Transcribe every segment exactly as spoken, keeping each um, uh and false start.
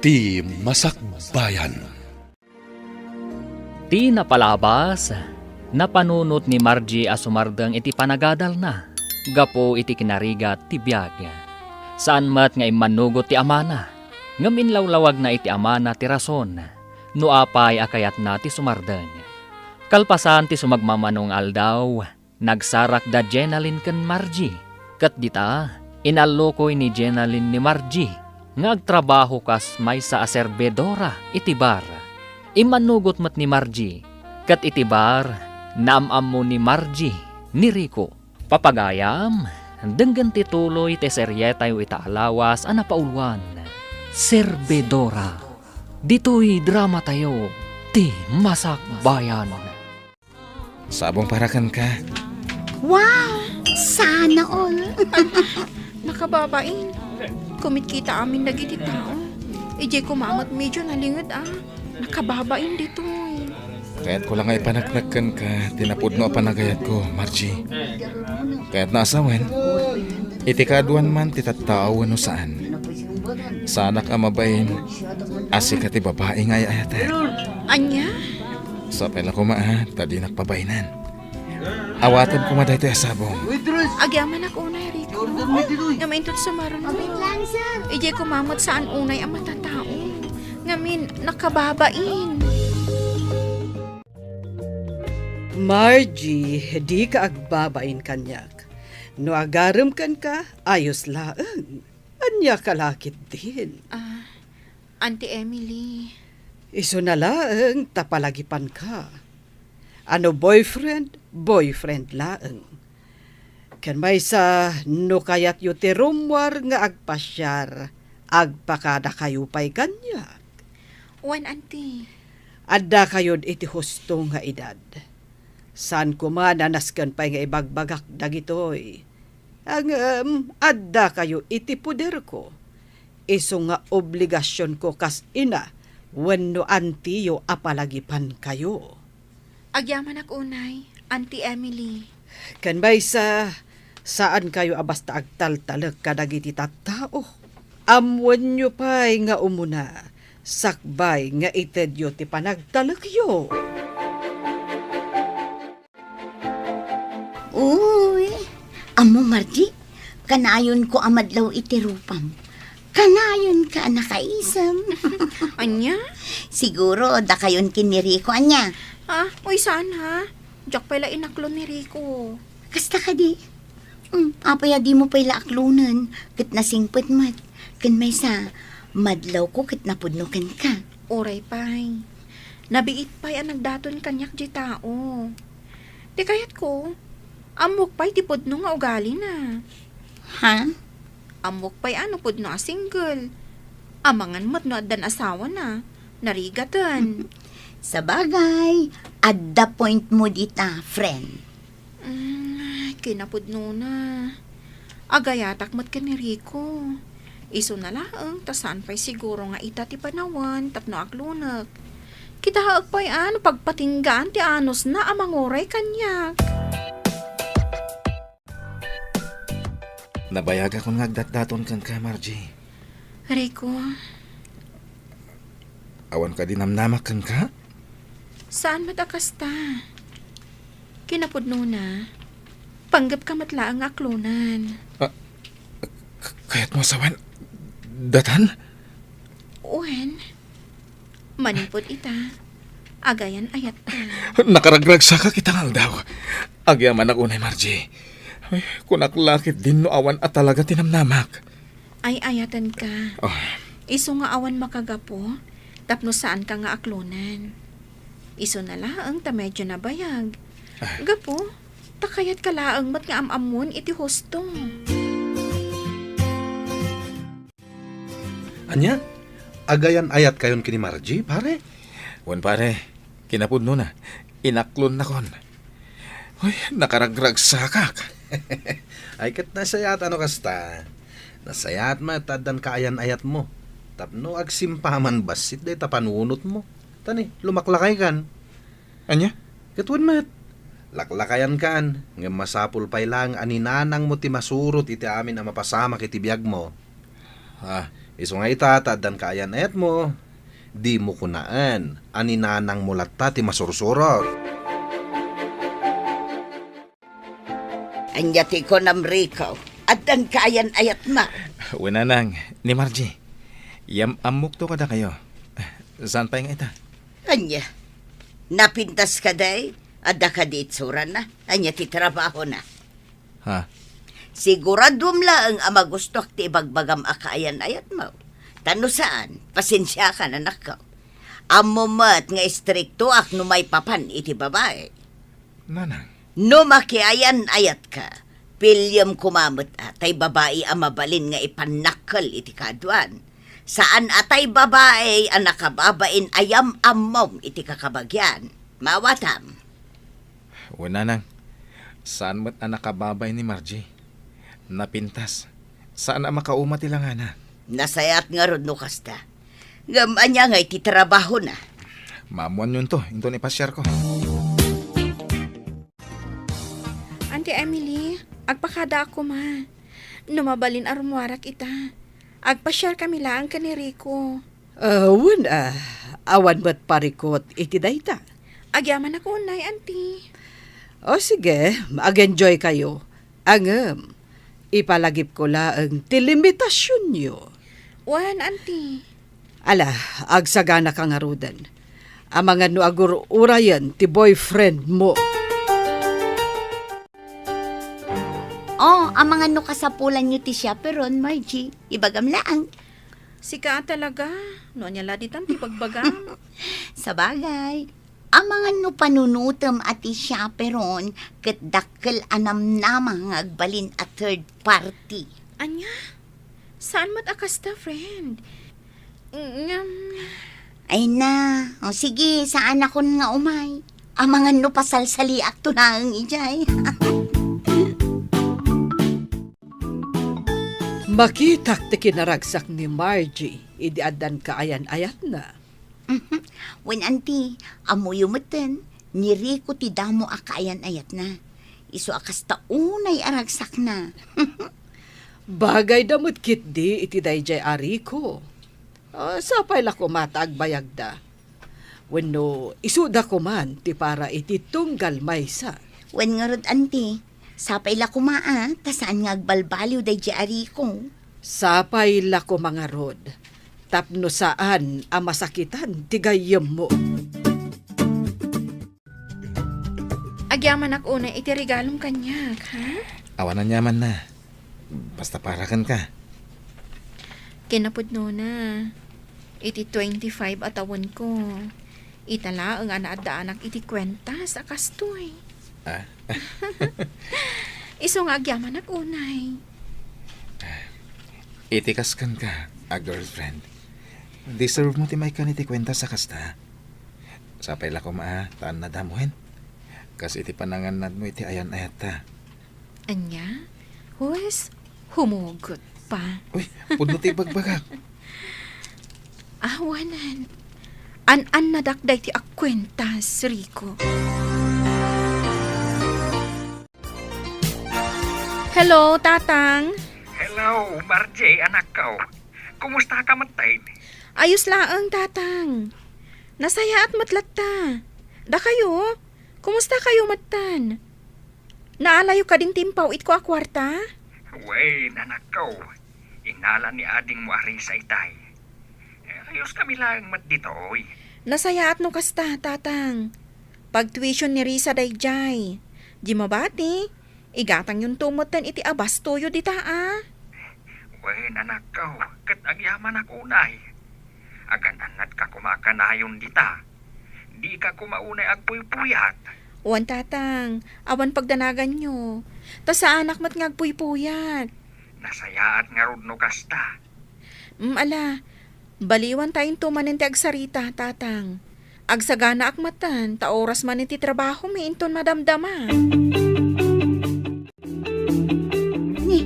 Ti Masakbayan. Ti napalabas, napanunot ni Margie a sumardeng iti panagadalna gapu iti kinarigat ti biag. Saan met nga immanugot ti amana, ngem inlawlawagna iti amana ti rason no apay a kayatna ti sumardeng. Kalpasan ti sumagmamano nga aldaw, nagsarak da Jenalyn ken Margie, ket dita, inallukoy ni Jenalyn ni Margie nga agtrabaho kas maysa a serbidora iti bar. Immanugot met ni Margie, ket iti bar, naam-ammo ni Margie ni Rico. Papagayam, denggen ti tuloy ti serietayo ita a lawas a napauluan, Serbidora. Ditoy dramatayo, Ti Masakbayan. Sabong para kenka. Wow! Sana all! Nakababain. Kumitkita amin dagiti tao. Idiay koma met medyo nalinged a. Nakababain ditoy. Kayatko la nga ipaneknek kenka ti napudno a panagayatko, Margie. Kayatna a sawen, iti kaaduan man ti tattao wenno saan, saanak a mabain a sika ti babai nga ay-ayatek. Ania? Sapay la koma a, ta dinak pabainan. Awatem koma daytoy a sabong. Agyamanak unay, Rico. Nga maintot sumaruno. Idiay koma met saan unay a matatao. Ngamin, nakababain. Margie, dika agbabain kaniak. No agarem kenka, ayos laeng. Ania ka la ketdin? Ah, Auntie Emily. Isuna laeng ta palagipanka. A no boyfriend, boyfriend laeng. Ken maysa, no kayatyo ti rummuar nga agpasiar, agpakadakayo pay kaniak. Wen, Auntie. Addakayod iti husto nga edad. Saan koma a nasken pay nga ibagbagak dagitoy. Ngem addakayo iti poderko. Isu nga obligasionko kas ina wenno antiyo a palagipankayo. Agyamanak unay, Auntie Emily. Ken maysa, saankayo a basta agtaltalek kadagiti tattao. Ammoenyo pay nga umuna, sakbay nga itedyo ti panagtalekyo. Uy, ammo, Margie, kanayonko a madlaw iti rupam. Kanayonka a nakaisem. Ania? Siguro, dakayon ken ni Rico, ania? Ah, uy, saan, ha? Diak pay la inaklon ni Rico. Kasta kadi? Hmm, apay a dimo pay la aklonen, ket nasingpet met. Ken maysa, madlawko ket napudno kenka. Uray pay. Nabiit pay a nagdaton kaniak diay tao. Ti kayatko, ammok pay ti pudno nga ugalina. Ha? Ammok pay a no pudno a single. Amangan met no addan asawana. Narigaten. Sabagay, adda point mo dita, friend. Mm, kinapudnona. Agayatak met ken ni Rico. Isuna laeng ta saan pay siguro nga ita ti panawen tapno aklonek. Kitaek pay a no pagpatinggaan ti anusna a manguray kaniak. Nabayagakon nga agdatdaton kenka, Margie. Rico. Awan kadi namnamak kenka? Saan met a kasta. Kinapudnona, panggepka met laeng nga aklonen. Ah, k-, kayatmo a sawen datan? Wen, manipud ita, agayan-ayatka. Nakaragragsakak ita nga aldaw. Agyamanak unay, Margie. Ay, kunak la ketdin no awan a talaga ti namnamak. Ay-ayatenka. Ah. Isu nga awan makagapu, tapno saanka nga aklonen. Isuna laeng ta medyo nabayag. Ah. Gapu, ta kayatka laeng met nga am-ammon iti husto. Ania? Agayan-ayatkayon ken ni Margie, pare? Wen, pare. Kinapudnona, inaklonnakon. Uy, nakaragragsakak. Ay, ket nasayaat a no kasta. Nasayaat met ta addan kaayan-ayatmo. Tapno agsimpaman bassit dayta panunotmo. Ta ni, lumaklakaykan. Ania? Ket wen met, laklakayankan, ngem masapul pay laeng a ni nanangmo ti masurot iti amin a mapasamak iti biagmo. Ah, Isu nga ita, ta addan kaayan-ayatmo, dimo kunaen a ni nanangmo latta ti masursurot. Ania ti kunam, Rico? Addan kaayan-ayatmo? Wen, nanang, ni Margie. Yam-ammokto kadakayo. Saan pay nga ita? Ania? Napintas kadi? Adda kadi itsurana? Ania ti trabahona? Ha? Siguraduem laeng a magustoak ti ibagbagam a kaayan-ayatmo. Ta no saan, pasensiakan, anakko. Ammom met nga istriktoak no maipapan iti babai. Nanang. No makiayan-ayatka, piliem koma met a tay babai a mabalin nga ipannakkel iti kaaduan. Saan a tay babai a nakababain a yam-ammom iti kakabagian. Maawatam. Wen, nanang. Saan met a nakababain ni Margie. Napintas. Saan a makauma ti langana. Nasayaat ngarud no kasta. Ngem ania ngay ti trabahona? Maammoanyonto inton ipasiarko. Auntie Emily, agpakadaak koma. No mabalin a rummuarak ita, agpasiarkami laeng ken ni Rico. Ah, wen, ah, awan met parikut iti dayta. Agyamanak unay, Auntie. O sige, mag-enjoy kayo. Ngem, ipalagipko laeng ti limitasionyo. Wen, Auntie. Ala, agsaganaka ngaruden. Amangan no agur-urayen ti boyfriendmo. O, amangan no kasapulanyo ti chaperon, Margie. Ibagam laeng. Sika a talaga. No ania la ditan ti bagbagam? Sabagay, amangan no panunotem a ti chaperon ket dakkel a namnama nga agbalin a third party. Ania? Saan met a kasta, friend? Ngem. Ay na. O sige, saanakon nga umay. Amangan no pasalsaliakto laeng idiay. Makitak ti kinaragsak ni Margie idi addan kaayan-ayatna. Mhm. Wen, Auntie, ammoyo metten, ni Rico ti damo a kaayan-ayatna. Isu a kasta unay a ragsakna. Bagayda met ketdi iti daydiay a Rico. Ah, sapay la koma ta agbayagda. Wenno isuda koman ti para iti tunggal maysa. Wen ngarud, Auntie, sapay la koma a, ta saan nga agbalbaliw daydiay a Rico. Sapay la koma ngarud, tapno saan a masakitan ti gayyemmo. Agyamanak unay iti regalom kaniak, ha? Awan aniamanna. Basta para kenka. Kinapudnona, iti twenty-five a tawenko, ita laeng a naaddaanak iti kuentas a kastoy. Ah? Isu nga agyamanak unay. Iti kas kenka a girlfriend, deserve mo ti maikkan iti kuentas a kasta. Sapay la koma a, ta annadam wen. Kas iti panangannadmo iti ayan-ayatta. Ania? Huwes, humugot pa. Uy, pudno ti ibagbagak. Awanen. An-annadak daytoy a kuentas, Rico. Hello, Tatang. Hello, Margie, anakko. Kumusta ka metten? Ayos laeng, Tatang. Nasayaat met latta. Dakayo? Kumusta kayo metten? Naalayo kadin ti impaw-itko a kuarta? Wen, anakko. Inala ni adingmo a Risa itay. Eh, ayos kami laeng met ditoy. Nasayaat no kasta, Tatang. Pagtuition ni Risa daydiay. Di mabati, igatangyonto metten iti abastoyo dita a. Wen, anakko, ket agyamanak unay. Agan-annadka koma kanayon dita. Dika koma unay agpuypuyat. Wen, Tatang, awan pagdanaganyo. Ta saanak met nga agpuypuyat. Nasayaat ngarud no kasta. Mm, ala, baliwantayonto manen ti agsarita, Tatang. Agsaganaak metten, ta oras manen ti trabahomi inton madamdama. Ni,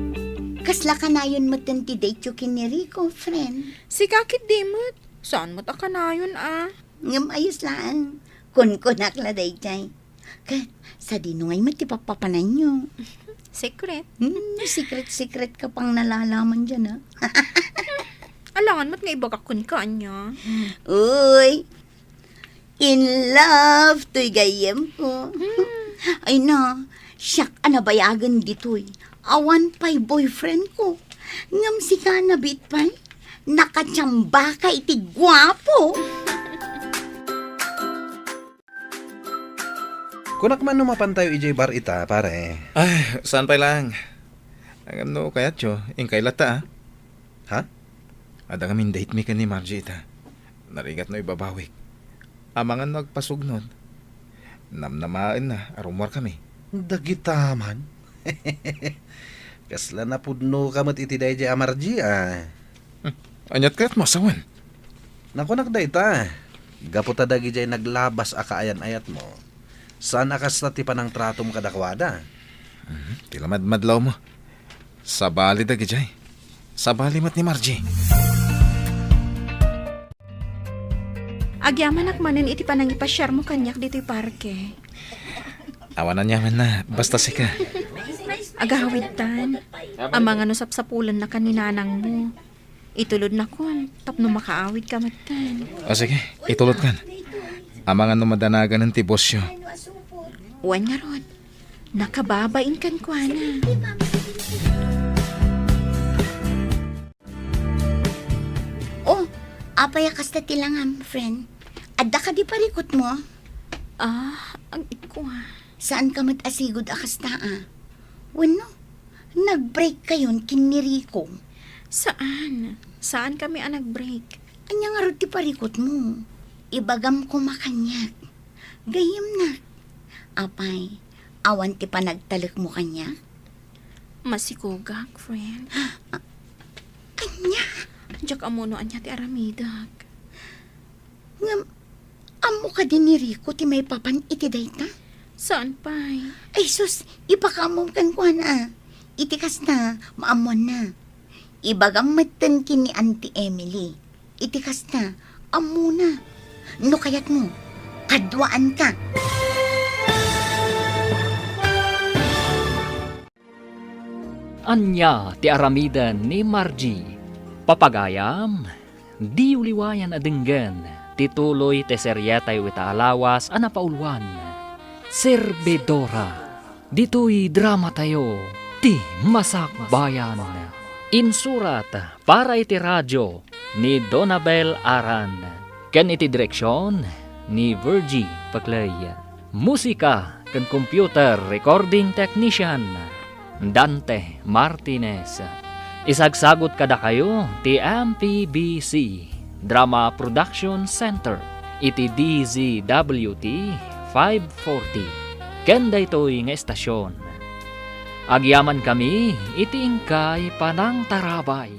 kasla kanayon metten ti date-yo ken ni Rico, friend? Sika ketdi met. Saan met a kanayon a? Ngem ayos laeng. Kunkunak la daydiay. Ket, sadino ngay met ti pappapananyo? Secret. Hmm, secret-secret ka pang nalalaman diay, a? Alangan met nga ibagak kenka, ania? Uy, in love toy gayyemko. Hmm. Ay na, siak a nabayagen ditoy. Awan pay boyfriendko. Ngem sika, nabiit pay. Nakachambaka iti guapo. Kunak man no mapantayo idiay bar ita, pare. Ay, saan pay laeng. Ngem no kayatyo, inkay latta, a. Ha? Adda ngamin date mi ken ni Margie ita. Narigat no ibabawik. Amangan no agpasugnod. Namnamaenna a rummuarkami. Dagita man. Kasla napudnoka met iti daydiay a Margie, a. Hmm. Aniat kayatmo a sawen? Nakunak dayta, gapu ta dagidiay naglabas a kaayan-ayatmo, saan a kasta ti panangtratom kadakuada. Mhm. Ti lamadmadlawmo. Sabali dagidiay. Sabali met ni Margie. Agyamanak manen iti panangipasiarmo kaniak ditoy parke. Awan aniamanna, basta sika. Agawidtan. Amangan no sapsapulennakan ni nanangmo. Itulodnakon tapno makaawidka metten. O sige, itulodkan. Amangan no madanaganen ti bosyo. Wen ngarud, nakababain kenkuana. Oh, apay a kasta ti langam, friend? Adda kadi parikutmo? Ah, agikua. Saanka met a sigud a kasta, a? Wenno, nag-break kayon ken ni Rico? Saan. Saan kami a nag-break. Ania ngarud ti parikutmo? Ibagam koma kaniak. Gayyemnak. Apay, awan ti panagtalekmo kaniak? Masikogak, friend. Ania? Diak ammo no ania ti aramidek. Ngem, ammo kadi ni Rico ti maipapan iti dayta? Saan pay? Ay sus, ipakaammom kenkuana. Iti kasta, maammoanna. Ibagam metten ken ni Auntie Emily. Iti kasta, ammona. No kayatmo, kaduaanka. Ania ti aramiden ni Margie? Papagayam, diyo liwayan a denggen ti tuloy ti serietayo ita a lawas a napauluan, Servidora. Ditoy dramatayo, Ti Masakbayan. Insurat para iti radio ni Donabel Aran, ken iti direksion ni Virgie Paclay. Musika ken computer recording technician, Dante Martinez. Isagsagut kadakayo ti M P B C Drama Production Center iti D Z W T five forty. Ken daytoy nga estasion, agyamankami iti inkay panangtarabay.